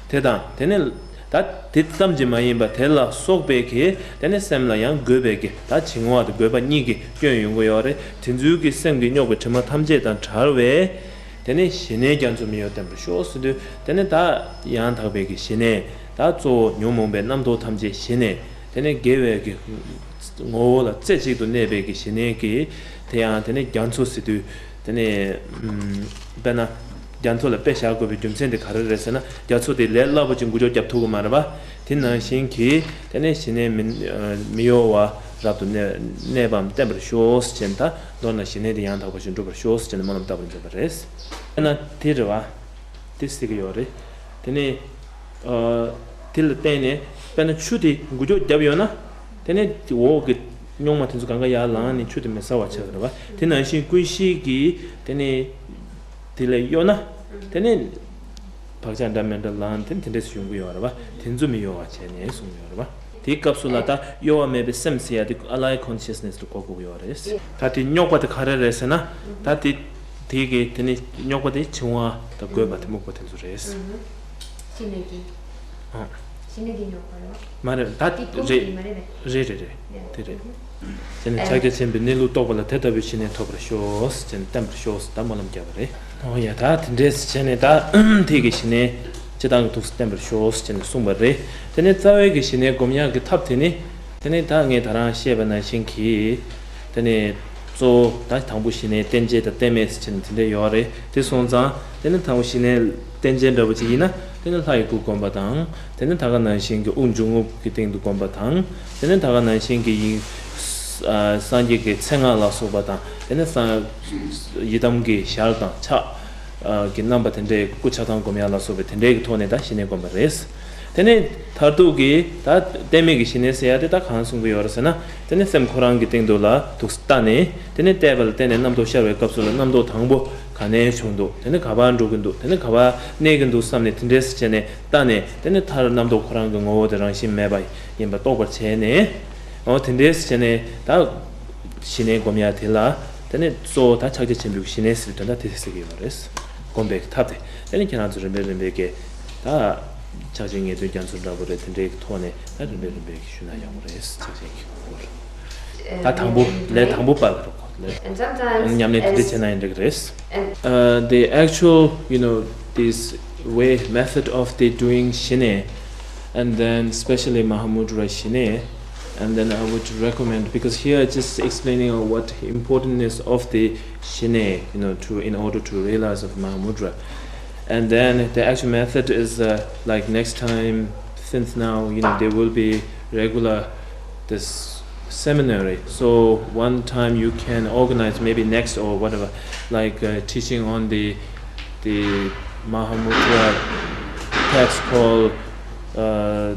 དེ་དང་དེ་ནས་ད་དེ་ཙམ་གྱིས་མ་ཡིན་པ་དེ་ལ་སོགས་པའི་གི་དེ་ནས་སེམས་ལ་ཡང་རྒོད་པའི་གི་ད་བྱིང་བ་དང་རྒོད་པ་གཉིས་ཀྱི་སྐྱོན་ཡོང་གི་ཡོད་རེད། དེ་ཚོའི་གི་སེམས་ཀྱི་རྙོག་པའི་དྲི་མ་ཐམས་ཅད་དང་བྲལ་བས། དེ་ནས་ཞི་གནས་རྒྱ་མཚོ་མི་གཡོ་བརྟན་པར་ཤོག་ཟེར་དུས་དེ་ནས་ད་ཡང་དག་པའི་གི་ཞི་གནས་ད་གཙོ་བོ་ཉོན་མོངས་པའི་རྣམ་རྟོག་ཐམས་ཅད་ཞི་ནས་དེ་ནས་དགེ་བའི་གི་ངོ་བོ་ལ་རྩེ་གཅིག་ཏུ་གནས་པའི་གི་ཞི་གནས་ཀྱི་དེ་ཡང་དེ་ནས་རྒྱ་མཚོ་ཟེར་དུས་དེ་ནས་ཨམ་དཔེར་ན་རྒྱ་མཚོ་ལ་དཔེ་བཞག་དགོས་པའི་རྒྱུ་མཚན་དེ་ག་རེ་རེད་ཟེར་ན་རྒྱ་མཚོ་དེ་ལས་སླ་པོ་ཅིག་འགུལ་སྐྱོད་རྒྱབ་ཐུབ་ཀྱི་མ་རེད་པ། དེ་ནང་བཞིན་གྱི་དེ་ནས་ཞི་གནས་མི་མི་གཡོ་བ་རབ་ཏུ་གནས་གནས་པའམ་བརྟན་པར་ཤོག་ཟེར་ནས་ད་མདོར་ན་ཞི་གནས་དེ་ཡང་དག་པ་ཞིག་འགྲུབ་པར་ཤོག་ཟེར་ནས་སྨོན་ལམ་བཏབ་པར་མཛད་པ་རེད། དཔེར་ན་དེ་རེད་བ། དེ་ཟེར་གི་ཡོད་རེད། དེ་ནས་ཨ་དེ་ལ་བརྟེན་ནས་དཔེར་ན་ཆུ་དེ་འགུལ་སྐྱོད་བརྒྱབ་ཡོད་ན་དེ་ནས་འོག་གི་རྙོག་མ་དེ་ཚོ་གང་ག་ཡར་ལངས་ནས་ཆུ་དེ་མི་ཟ་བ་ཆགས་ཀྱི་རེད་བ། དེ་ནང་བཞིན་ཀུན་གཞི་གི་དེ་ནས་དེ་ལས་གཡོ་ན་དེ་ནས་བག་ཆགས་འདྲ་མི་འདྲ་ལངས་དེ་དེ་འདྲས་སུ་ཡོང་གི་ཡོད་རེད་བ། དེ་ཚོ་མི་གཡོ་བ་བྱས་ནས་གསུངས་ཡོད་རེད་བ། དེའི་སྐབས་སུ་ལ་ད་གཡོ་བ་མེད་པའི་སེམས་ཟེར་ཡ་དེ་ཨ་ལའི་ཀོན་ཤི་ཡས་ནེ་སི་ལ་གོ་དགོས་ཀྱི་ཡོད་རེད། ད་དེ་རྙོག་པ་དེ་ག་རེ་རེད་ཟེར་ན། ད་དེ་དེ་གི་དེ་ནི་རྙོག་པ་དེ་བྱིང་བ་དང་རྒོད་པ་དེ་རྨུགས་པ་དེ་ཚོ་རེད། ཞི་གནས་ཀྱི། ཨ། ཞི་གནས་ཀྱི་རྙོག་པ་རེད། མ་རེད་ད་དེ་ཀུན་རེད། གྱི་མ་རེད་པས། རེད་རེད་རེད། དེ་རེད། དེ་ནི་ཕྱག་རྒྱ་ཆེན་པོའི་གནས་ལུགས་རྟོགས་པ་ལ་དེ་ལྟ་བུའི་ཞི་གནས་ཐོབ་པར་ཤོག་ཟེར་ནས་བརྟན་པར་ཤོག་ཟེར་ད་སྨོན་ལམ་བརྒྱབ་པ་རེད། ཨོ་ཡ་ད་དེ་འདྲས་བྱས་ནས་ད་ཐིག་གི་ཞི་གནས་སྤྱི་བཏང་གི་ཐུགས་སུ་བརྟན་པར་ཤོག་ཟེར་ནས་གསུངས་པ་རེད། དེ་ནས་རྩ་བའི་གི་ཞི་གནས་སྒོམ་ཡག་གི་ཐབས་དེ་ནི། དེ་ནས་ད་ངས་ད་རང་བཤད་པ་ནང་བཞིན་གྱི། དེ་ནས་གཙོ་བོ་ད་དང་པོ་ཞི་གནས་རྟེན་བཅས་དང་རྟེན་མེད་ཟེར་ནས་དེ་འདྲས་ཡོད་རེད། དེ་སོང་ཙང་དེ་ནས་དང་པོ་ཞི་གནས་རྟེན་བཅས་འདྲ་པོ་ཅིག་ཡིན་ན་དེ་ནས་ལྷ་ཡི་སྐུ་བསྒོམ་པ་དང་། དེ་ནས་ད་ག་ནང་བཞིན་གྱི་དབུགས་འབྱུང་རྔུབ་ཀྱི་སྟེང་དུ་བསྒོམ་པ་དང་། དེ་ནས་ད་ག་ནང་བཞིན་གྱི་ཡི། ཨ་སངས་རྒྱས་ཀྱི་མཚན་སྔགས་ལ་སོགས་པ་དང་དེ་ནས་སངས་ཡི་དམ་གྱི་ཞལ་དང་ཕྱག་ཨ་གི་རྣམ་པ་དེ་འདྲའི་སྐུ་ཆགས་སྡང་སྒོམ་ཡག་ལ་སོགས་པའི་དེ་འདྲའི་གི་ཐོག་ནས་ད་ཞི་གནས་སྒོམ་པ་རེད། དེ་ནས་མཐར་ཐུག་གི་ད་རྟེན་མེད་ཀྱི་ཞི་གནས་ཟེར་ཡག་དེ་ད་གང་གསུང་གི་ཡོད་རེད་ཟེར་ན། དེ་ནས་སེམས་ཁོ་རང་གི་སྟེང་དུ་ལ་ཐུགས་སུ་བལྟས་ནས་དེ་ནས་བལྟས་པ་ལ་བརྟེན་ནས་རྣམ་རྟོག་ཤར་བའི་སྐབས་སུ་ལ་རྣམ་རྟོག་དང་པོ་ག་ནས་བྱུང་འདུག་དེ་ནས་ག་པར་འགྲོ་གི་འདུག་དེ་ནས་ག་པར་གནས་ཀྱི་འདུག་བསམ་ནས་དེ་འདྲས་སེ་བྱས་ནས་བལྟས་ནས་དེ་ནས་མཐར་རྣམ་རྟོག་ཁོ་རང་གི་ངོ་བོ་དེ་རང་བཞིན་མེད་པ་ཡིན་པ་རྟོགས་པར་བྱས་ནས། འོ་དེ་འདྲས་བྱས་ནས་ད་ཞི་གནས་སྒོམ་ཡག་དེ་ལ་དེ་ནས་གཙོ་བོ་ད་ཕྱག་རྒྱ་ཆེན་པོའི་ཞི་གནས་ཟེར་དོན་དག་དེ་ཟེར་གྱི་ཡོད་རེད། སྒོམ་པའི་ཐབས་དེ་དེ་ནས་ཁྱེད་རང་ཚོ་རིམ་པས་རིམ་པས་ཀྱི་ད་ཕྱག་ཆེན་ངེས་དོན་རྒྱ་མཚོ་འདྲ་པོ་རེད། དེ་འདྲའི་ཐོག་ནས་ད་རིམ་པས་རིམ་པས་ཀྱི་ཞུས་ན་ཡག་པོ་རེད། ཕྱག་ཆེན་གྱི་སྐོར་ད་དང་པོ་ལས་དང་པོ་པ་ལ་རོགས་ལས་ཉམས་ལེན་དེ་འདྲ་བྱས་ན་ཡང་འགྲིག་གི་རེད། Uh, the actual, you know, this way, method of the doing shine, and then especially Mahamudra shine, and then I would recommend, because here it's just explaining what importantness of the shine, you know, to, in order to realize of Mahamudra. And then the actual method is, uh, like, next time, since now, you know, there will be regular this seminary. So one time you can organize, maybe next or whatever, like, uh, teaching on the the Mahamudra text called, uh,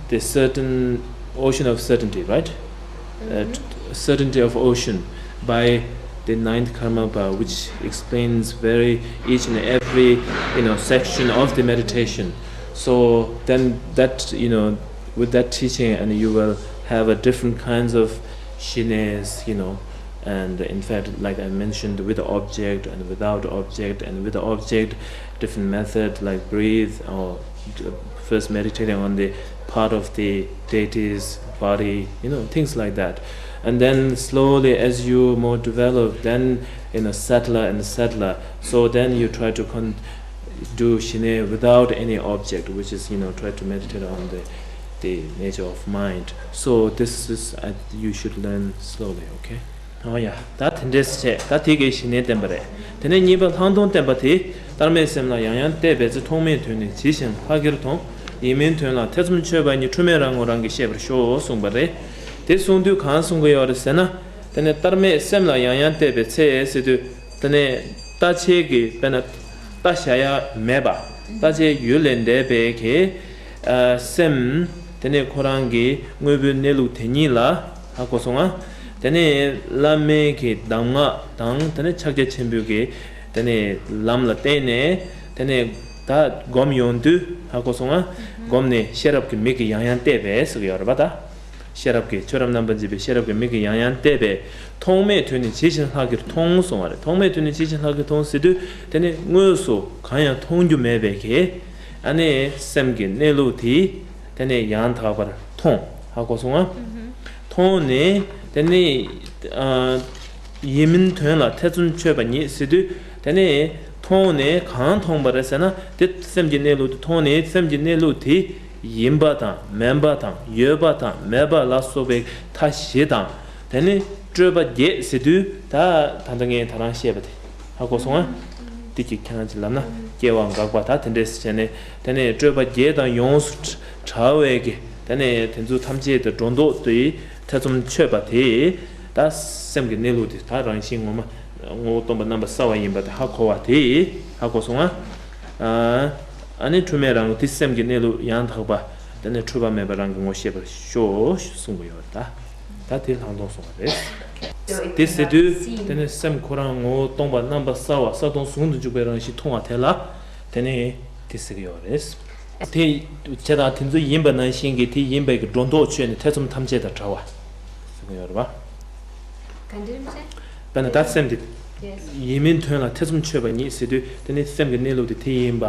the certain ocean of certainty, right? Uh, t- certainty of ocean by the ninth Karmapa, which explains very each and every, you know, section of the meditation. So then that, you know, with that teaching, and you will have a different kinds of shines, you know, and in fact, like I mentioned, with the object and without object, and with the object, different method like breathe or first meditating on the part of the deity's body, you know, things like that. And then slowly, as you more develop, then, you know, subtler and subtler. So then you try to con- do shine without any object, which is, you know, try to meditate on the the nature of mind. So this is, uh, you should learn slowly, okay? ཨོ་ཡ། ད་དེ་འདྲས་བྱས། ད་དེ་གའི་ཞི་གནས་བསྟན་པ་རེད། དེ་ནས་གཉིས་པ་ལྷག་མཐོང་བསྟན་པ་དེ། ལྟར་མེད་སེམས་ལ་ཡང་ཡང་བལྟས་པའི་ཚེ། མཐོང་མེད་དོན་ནི་ཇི་བཞིན་ལྷག་གེར་མཐོང་། ཡིན་མིན་དོན་ལ་ཐེ་ཚོམ་ཆོད་པ་ཉིད། འཁྲུལ་མེད་རང་ངོ་རང་གིས་ཤེས་པར་ཤོག་གསུངས་པ་རེད། དེ་གསུངས་དུས་གང་གསུང་གི་ཡོད་རེད་ཟེར་ན། དེ་ནས་ལྟར་མེད་སེམས་ལ་ཡང་ཡང་བལྟས་པའི་ཚེ་ཟེར་དུས། དེ་ནས་ལྟ་བྱེད་ཀྱི་དཔེར་ན་ལྟ་བྱ་ཡ་མེད་པ། ལྟ་བྱའི་ཡུལ་ལས་འདས་པའི་གི་ཨ་སེམས། དེ་ནས་ཁོ་རང་གི་དངོས་པོའི་གནས་ལུགས་དེ་ཉིད་ལ། ཧ་གོ་སོང་ང་། དེ་ནས་བླ་མའི་གི་གདམས་ངག་དང་དེ་ནས་ཕྱག་རྒྱ་ཆེན་པོའི་གི་ དེ་ནས་ལམ་ལ་བརྟེན་ནས་དེ་ནས་ད་སྒོམ་ཡོང་དུས་ཧ་གོ་སོང་ང་། སྒོམ་ནས་ཤེས་རབ་ཀྱི་མིག་གིས་ཡང་ཡང་བལྟས་པས་ཟེར་གྱི་ཡོད་རེད་པ་ད། ཤེས་རབ་ཀྱིས་ཆོས་རབ་རྣམ་པར་འབྱེད་པའི་ཤེས་རབ་ཀྱི་མིག་གིས་ཡང་ཡང་བལྟས་པས། མཐོང་མེད་དུས་ནི་ཇི་བཞིན་ལྷག་གིར་མཐོང་གསུངས་པ་རེད། མཐོང་མེད་དུས་ནི་ཇི་བཞིན་ལྷག་གིར་མཐོང་ཟེར་དུས་དེ་ནི་དངོས་སུ་གང་ཡང་མཐོང་རྒྱུ་མེད་པའི་གི་ཨ་ནི་སེམས་ཀྱི་གནས་ལུགས་དེ་དེ་ནི་ཡང་དག་པར་མཐོང་། ཧ་གོ་སོང་ང་། མཐོང་ནས་དེ་ནི་ཨ། ཡིན་མིན་དོན་ལ་ཐེ་ཚོམ་ཆོད་པ་ཉིད་ཟེར་དུས་དེ་ནི་མཐོང་ནས་གང་མཐོང་པ་རེད་ཟེར་ན། དེ་སེམས་ཀྱི་གནས་ལུགས་དེ་མཐོང་ནས་སེམས་ཀྱི་གནས་ལུགས་དེ་ཡིན་པ་དང་མིན་པ་དང་ཡོད་པ་དང་མེད་པ་ལ་སོགས་པའི་མཐའ་བཞི་དང་། དེ་ནི་སྤྲོས་པ་བརྒྱད་ཟེར་དུས་ད་ད་ལྟ་ངས་ད་རང་བཤད་པ་དེ་ཧ་གོ་སོང་ང་། དེ་གཅིག་ཁྱེད་རང་གཅིག་ལབ་ན་སྐྱེ་བ་འགག་པ་ད་དེ་འདྲས་བྱས་ནས་དེ་ནི་སྤྲོས་པ་བརྒྱད་དང་ཡོངས་སུ་བྲལ་བའི་གི་དེ་ནི་དེ་ཚོ་ཐམས་ཅད་དུ་སྒྲོ་འདོགས་དེ་ཐེ་ཚོམ་ཆོད་པ་དེ། ད་སེམས་ཀྱི་གནས་ལུགས་དེ་ད་རང་བཞིན་ངོ་མ་ངོ་བོ་སྟོང་པ་རྣམ་པ་གསལ་བ་ཡིན་པ་དེ་ཧ་གོ་བ་དེ་ཧ་གོ་སོང་ང་། ཨ་ནི་འཁྲུལ་མེད་རང་ལུགས་དེ་སེམས་ཀྱི་གནས་ལུགས་ཡང་དག་པ་དེ་ནི་འཁྲུལ་པ་མེད་པ་རང་གི་ངོ་ཤེས་པར་ཤོག་གསུངས་པ་ཡོད་རེད་ད། ད་དེ་ལྷག་མཐོང་གསུངས་པ་རེད། དེ་ཟེར་དུས་དེ་ནི་སེམས་ཁོ་རང་ངོ་བོ་སྟོང་པ་རྣམ་པ་གསལ་བ་གསལ་སྟོང་ཟུང་དུ་འཇུག་པའི་རང་བཞིན་མཐོང་བ་དེ་ལ་དེ་ནི་དེ་ཟེར་གྱི་ཡོད་རེད། དེ་བྱས་དང་དེ་ཚོ་ཡིན་པ་ནང་བཞིན་གྱི་དེ་ཡིན་པའི་གི་སྒྲོ་འདོགས་ཆོད་ནས་ཐེ་ཚོམ་ཐམས་ཅད་དང་བྲལ་བ་ཟེར་གྱི་ཡོད་རེད་པ། ག་འདྲ་རེད་པ། དཔེར་ན་ད་སེམས་དེ་Yes. ཡིན་མིན་དོན་ལ་ཐེ་ཚོམ་ཆོད་པ་ཉིད་ཟེར་དུས་དེ་ནི་སེམས་ཀྱི་གནས་ལུགས་དེ་དེ་ཡིན་པ་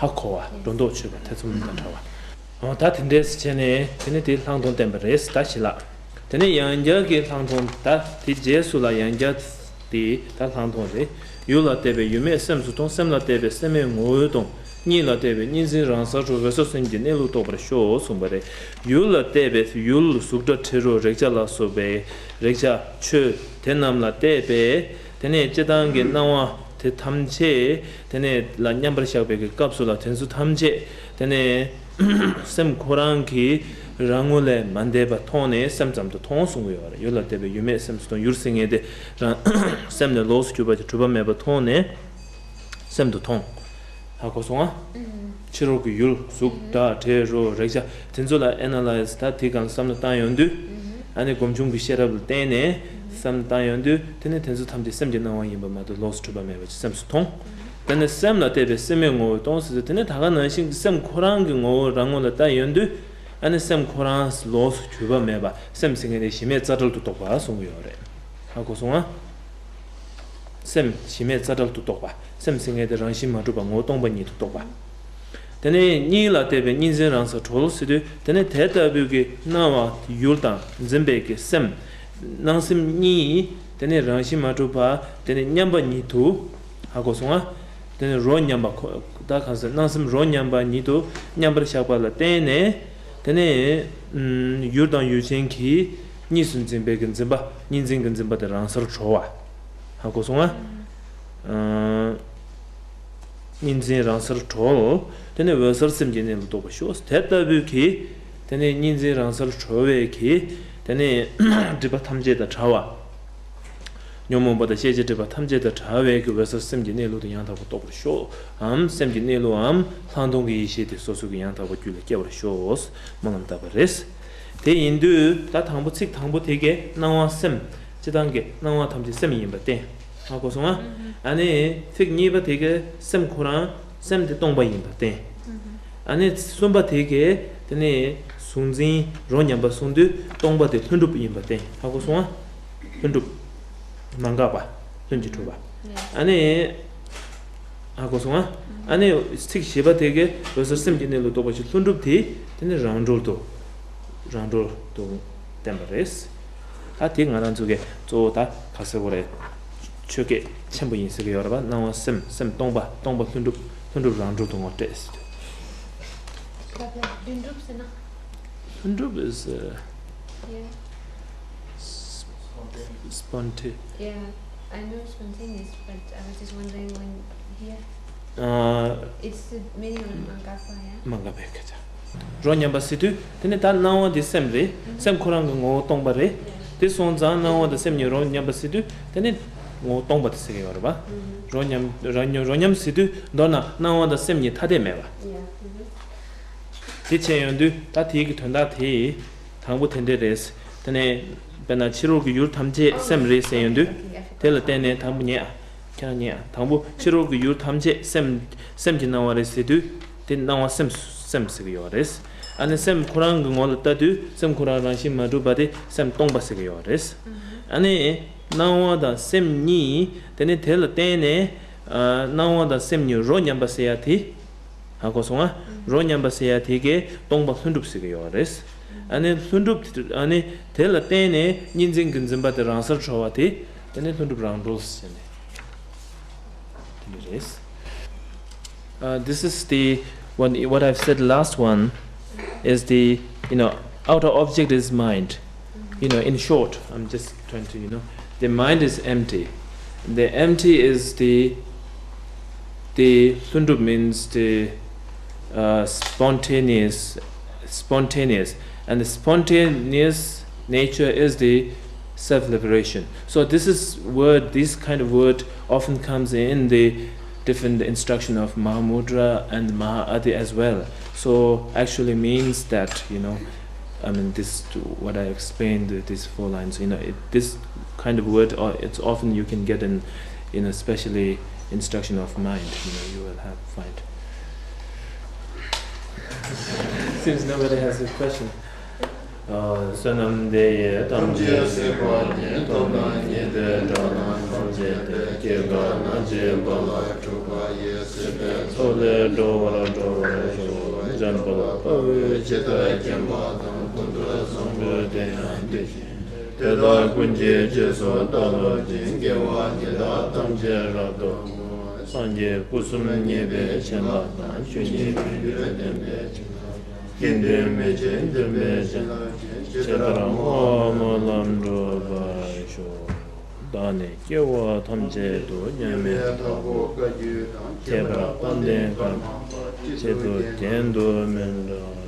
ཧ་གོ་བ། སྒྲོ་འདོགས་ཆོད་པ་ཐེ་ཚོམ་དང་བྲལ་བ། འོ་ད་དེ་འདྲས་བྱས་ནས་དེ་ནི་དེ་ལྷག་མཐོང་བསྟན་པ་རེད་ད་ཞི་ལ། དེ་ནས་ཡང་བསྐྱར་གྱི་ལྷག་མཐོང་ད་དེ་རྗེས་སུ་ལ་ཡང་བསྐྱར་དེ་ད་ལྷག་མཐོང་རེད། ཡུལ་ལ་བལྟས་པས་ཡུལ་མེད་སེམས་སུ་མཐོང་། སེམས་ལ་བལྟས་པས་སེམས་མེད་ངོ་བོས་མཐོང་། གཉིས་ལ་བལྟས་པས་གཉིས་འཛིན་རང་སར་གྲོལ། འོད་གསལ་སེམས་ཀྱི་གནས་ལུགས་རྟོགས་པར་ཤོག་གསུངས་པ་རེད། ཡུལ་ལ་བལྟས་པས་ཡུལ་གཟུགས་སྒྲ་དྲི་རོ་རེག་བྱ་ལ་སོགས་པའི་རེག་བྱ་ཆོས་དེ་རྣམས་ལ་བལྟས་པས་དེ་ནས་སྤྱིར་བཏང་གི་སྣང་བ་དེ་ཐམས་ཅད་དེ་ནས་ལ་མཉམ་པར་བཞག་པའི་གི་སྐབས་སུ་ལ་དེ་ཚོ་ཐམས་ཅད་དེ་ནས། སེམས་ཁོ་རང་གིས་རང་ངོ་ལས་མ་འདས་པ་མཐོང་ནས་སེམས་ཙམ་དུ་མཐོང་གསུང་གི་ཡོད་རེད། ཡུལ་ལ་བལྟས་པས་ཡུལ་མེད་སེམས་སུ་མཐོང་། ཡུལ་ཟེར་མཁན་དེ་རང་སེམས་ནས་ལོགས་སུ་གྱུར་པ་དེ་གྲུབ་པ་མེད་པ་མཐོང་ནས་སེམས་དུ་མཐོང་། ཧ་གོ་སོང་ང་། ཕྱི་རོལ་གྱི་ཡུལ་གཟུགས་སྒྲ་དྲི་རོ་རེག་བྱ་དེ་ཚོ་ལ་ཨེ་ན་ལའི་ཛི་ད་དེ་གང་བསམ་བློ་བཏང་ཡོང་དུས། ཨ་ནི་སྒོམ་བྱུང་གི་ཤེས་རབ་ལ་བརྟེན་ནས་བསམ་བློ་བཏང་ཡོང་དུས་དེ་ནི་དེ་ཚོ་ཐམས་ཅད་སེམས་ཀྱི་སྣང་བ་ཡིན་པ་མ་གཏོགས་ལོགས་སུ་གྲུབ་པ་མེད་པ་ཅིག་སེམས་སུ་མཐོང་། དེ་ནས་སེམས་ལ་བལྟས་པས་སེམས་མེད་ངོ་བོས་སྟོང་ཟེར་དུས་དེ་ནས་ད་ག་ནང་བཞིན་གྱི་སེམས་ཁོ་རང་གི་ངོ་བོ་རང་ངོ་ལ་ལྟ་ཡོང་དུས་ཨ་ནི་སེམས་ཁོ་རང་ལོགས་སུ་གྱུར་པ་མེད་པ་སེམས་ཟེར་མཁན་དེ་གཞི་མེད་རྩ་བྲལ་དུ་རྟོགས་པ་གསུང་གི་ཡོད་རེད། ཧ་གོ་སོང་ང་། སེམས་གཞི་མེད་རྩ་བྲལ་དུ་རྟོགས་པ། སེམས་ཟེར་མཁན་དེ་རང་བཞིན་མ་གྲུབ་པ་ངོ་བོ་སྟོང་པ་ཉིད་དུ་རྟོགས་པ། དེ་ནས་གཉིས་ལ་བལྟས་པས་གཉིས་འཛིན་རང་སར་གྲོལ་ཟེར་དུས་དེ་ནས་དེ་ལྟ་བུའི་གི་སྣང་བ་ཡུལ་དང་འཛིན་པའི་གི་སེམས། སྣང་སེམས་གཉིས་དེ་ནས་རང་བཞིན་མ་གྲུབ་པ་དེ་ནས་མཉམ་པ་ཉིད་དུ། ཧ་གོ་སོང་ང་། དེ་ནས་རོ་མཉམ་པ་ཁོ་ད་གང་ཟེར་སྣང་སེམས་རོ་མཉམ་པ་ཉིད་དུ་མཉམ་པར་བཞག་པ་ལ་བརྟེན་ནས་དེ་ནས་ཡུལ་དང་ཡུལ་ཅན་གྱི་གཉིས་སུ་འཛིན་པའི་གི་འཛིན་པ་གཉིས་འཛིན་གྱི་འཛིན་པ་དེ་རང་སར་གྲོལ་བ། ཧ་གོ་སོང་ང་། གཉིས་འཛིན་རང་སར་གྲོལ། དེ་ནས་འོད་གསལ་སེམས་ཀྱི་གནས་ལུགས་རྟོགས་པར་ཤོག་དེ་ལྟ་བུའི་གི། དེ་ནས་གཉིས་འཛིན་རང་སར་གྲོལ་བའི་གི། དེ་ནས་སྒྲིབ་པ་ཐམས་ཅད་དང་བྲལ་བ། ཉོན་མོངས་པ་དང་ཤེས་བྱའི་སྒྲིབ་པ་ཐམས་ཅད་དང་བྲལ་བའི་གི་འོད་གསལ་སེམས་ཀྱི་གནས་ལུགས་དེ་ཡང་དག་པར་རྟོགས་པར་ཤོག་འམ། སེམས་ཀྱི་གནས་ལུགས་འམ། ལྷག་མཐོང་གི་ཡེ་ཤེས་དེ་སོ་སོ་གི་ཡང་དག་པར་རྒྱུད་ལ་སྐྱེ་བར་ཤོག་སྨོན་ལམ་བཏབ་པ་རེད། དེ་ཡིན་དུས་ད་དང་པོ་ཚིག་དང་པོ་དེ་གའི་སྣང་བ་སེམས། སྤྱིར་བཏང་གི་སྣང་བ་ཐམས་ཅད་སེམས་ཡིན་པར་བསྟན། ཧ་གོ་སོང་ང་། ཨ་ནི་ཚིག་གཉིས་པ་དེ་གའི་སེམས་ཁོ་རང་སེམས་དེ་སྟོང་པ་ཡིན་པར་བསྟན། ཨ་ནི་གསུམ་པ་དེ་གའི་དེ་ནི་གཟུང་འཛིན་རོ་མཉམ་པ་གསུངས་དུས་སྟོང་པ་དེ་ལྷུན་གྲུབ་ཡིན་པར་བསྟན། ཧ་གོ་སོང་ང་། ལྷུན་གྲུབ། མ་འགགས་པ། ལྷུན་གྱིས་གྲུབ་པ། ཨ་ནི། ཧ་གོ་སོང་ང་། ཨ་ནི་ཚིག་བཞི་པ་དེ་གའི་འོད་གསལ་སེམས་ཀྱི་གནས་ལུགས་རྟོགས་པ་ཞིག་ལྷུན་གྲུབ་དེ་དེ་ནི་རང་གྲོལ་དུ། རང་གྲོལ་དུ་བསྟན་པ་རེད། ད་དེ་ང་རང་ཚོ་གི་གཙོ་བོ་ད་ག་ཟེར་དགོས་རེད། ཆོས་སྐད་ཆེན་པོ་ཡིན་ཟེར་གི་ཡོད་རེད་པ། སྣང་བ་སེམས་སེམས་སྟོང་པ་སྟོང་པ་ལྷུན་གྲུབ་ལྷུན་གྲུབ་རང་གྲོལ་དུ་ངོ་སྤྲད་ཟེར་དུས། ལྷུན་གྲུབ་ཟེར་ན། ལྷུན་གྲུབ is uh, Yeah. Spontaneous. Yeah, I know spontaneous, but I was just wondering when here. Uh, It's the meaning of མ་འགགས་པ། Yeah. མ་འགགས་པའི་སྐད་ཆ། རོ་མཉམ་པ་ཟེར་དུས་དེ་ནི་ད་སྣང་བ་འདི་སེམས་རེད། སེམས་ཁོ་རང་གི་ངོ་བོ་སྟོང་པ་རེད། དེ་སོང་ཙང་སྣང་བ་དང་སེམས་གཉིས་རོ་མཉམ་པ་ཟེར་དུས་དེ་ནི་ངོ་བོ་སྟོང་པ་དེ་ཟེར་གི་ཡོད་རེད་པ། རོ་མཉམ་རོ་མཉམ་རོ་མཉམ་ཟེར་དུས་མདོར་ན་སྣང་བ་དང་སེམས་གཉིས་ཐ་དད་མེད་པ། དེ་བྱས་ཡོང་དུས་ད་དེའི་གི་དོན་དག་དེ་དང་པོ་དེ་འདྲ་རེད། དེ་ནས་དཔེར་ན་ཕྱི་རོལ་གྱི་ཡུལ་ཐམས་ཅད་སེམས་རེད་ཟེར་ཡོང་དུས་དེ་ལ་བརྟེན་ནས་དང་པོ་ཉིད་ ཁྱེད་རང་ཉན་ཨ། དང་པོ་ཕྱི་རོལ་གྱི་ཡུལ་ཐམས་ཅད་སེམས་སེམས་ཀྱི་སྣང་བ་རེད་ཟེར་དུས་དེ་སྣང་བ་སེམས་སེམས་ཟེར་གྱི་ཡོད་རེད། ཨ་ནི་སེམས་ཁོ་རང་གི་ངོ་ལ་ལྟ་དུས་སེམས་ཁོ་རང་རང་བཞིན་མ་གྲུབ་པ་དེ་སེམས་སྟོང་པ་ཟེར་གྱི་ཡོད་རེད། ཨ་ནི་སྣང་བ་དང་སེམས་གཉིས་དེ་ནི་དེ་ལ་བརྟེན་ནས་ཨ་སྣང་བ་དང་སེམས་གཉིས་རོ་མཉམ་པ་ཟེར་ཡ་དེ། ཧ་གོ་སོང་ང་། རོ་མཉམ་པ་ཟེར་ཡ་དེ་གའི་སྟོང་པ་ལྷུན་གྲུབ་ཟེར་གྱི་ཡོད་རེད། ཨ་ནི་ལྷུན་གྲུབ་དེ་ཨ་ནི་དེ་ལ་བརྟེན་ནས་གཉིས་འཛིན་གྱི་འཛིན་པ་དེ་རང་སར་གྲོལ་བ་དེ་དེ་ནི་ལྷུན་གྲུབ་རང་གྲོལ་ཟེར་ནས་དེ་འདྲ་རེད། Uh, this is the one, what I've said last one is the, you know, outer object is mind. You know, in short, I'm just trying to, you know, the mind is empty. The empty is the, the hlundrup means the uh, spontaneous, spontaneous, and the spontaneous nature is the self-liberation. So this is word, this kind of word often comes in the different instruction of Mahamudra and Mahaadi as well. So actually means that, you know, I mean, this, what I explained, these four lines, you know, it, this kind of word, uh, it's often you can get in, in especially instruction of mind, you know, you will have find. Seems nobody has a question. བསོད་ནམས་འདི་ཡིས་ཐམས་ཅད་གཟིགས་པ་ཉིད། ཐོབ་དང་ཉེས་པའི་དགྲ་རྣམས་ཐམས་ཅད་དེ། སྐྱེ་རྒ་ན་འཆིའི་རྦ་རླབས་འཁྲུགས་པ་ཡི། སྲིད་པའི་མཚོ་ལས་སྒྲོལ་བར་འགྲོ་བར་ཤོག། འཇམ་དཔལ་དཔའ་བོས་ཇི་ལྟར་མཁྱེན་པ་དང་། ཀུན་ཏུ་བཟང་པོ་དེ་ཡང་དེ་བཞིན་ཏེ། དེ་དག་ཀུན་གྱི་རྗེས་སུ་བདག་སློབ་ཅིང་། དགེ་བ་འདི་དག་ཐམས་ཅད་རབ་ཏུ་བསྔོ། སངས་རྒྱས་སྐུ་གསུམ་བརྙེས་པའི་བྱིན་རླབས་དང་། ཆོས་ཉིད་ཀྱི་རྒྱུད་བསྟན་པའི་བྱིན་རླབས་ཀྱིས། དགེ་འདུན་མི་ཕྱེད་འདུན་པའི་བྱིན་རླབས་ཀྱིས། ཇི་ལྟར་བསྔོ་བ་སྨོན་ལམ་འགྲུབ་པར་ཤོག། བདག་ནི་སྐྱེ་བ་ཐམས་ཅད་དུ། མཉམ་མེད་དྭགས་པོ་བཀའ་བརྒྱུད་དང་། ཁྱད་པར་དཔལ་ལྡན་ཀརྨ་པ། གཅིག་ཏུ་གྱེན་དུ་མི་འདྲ།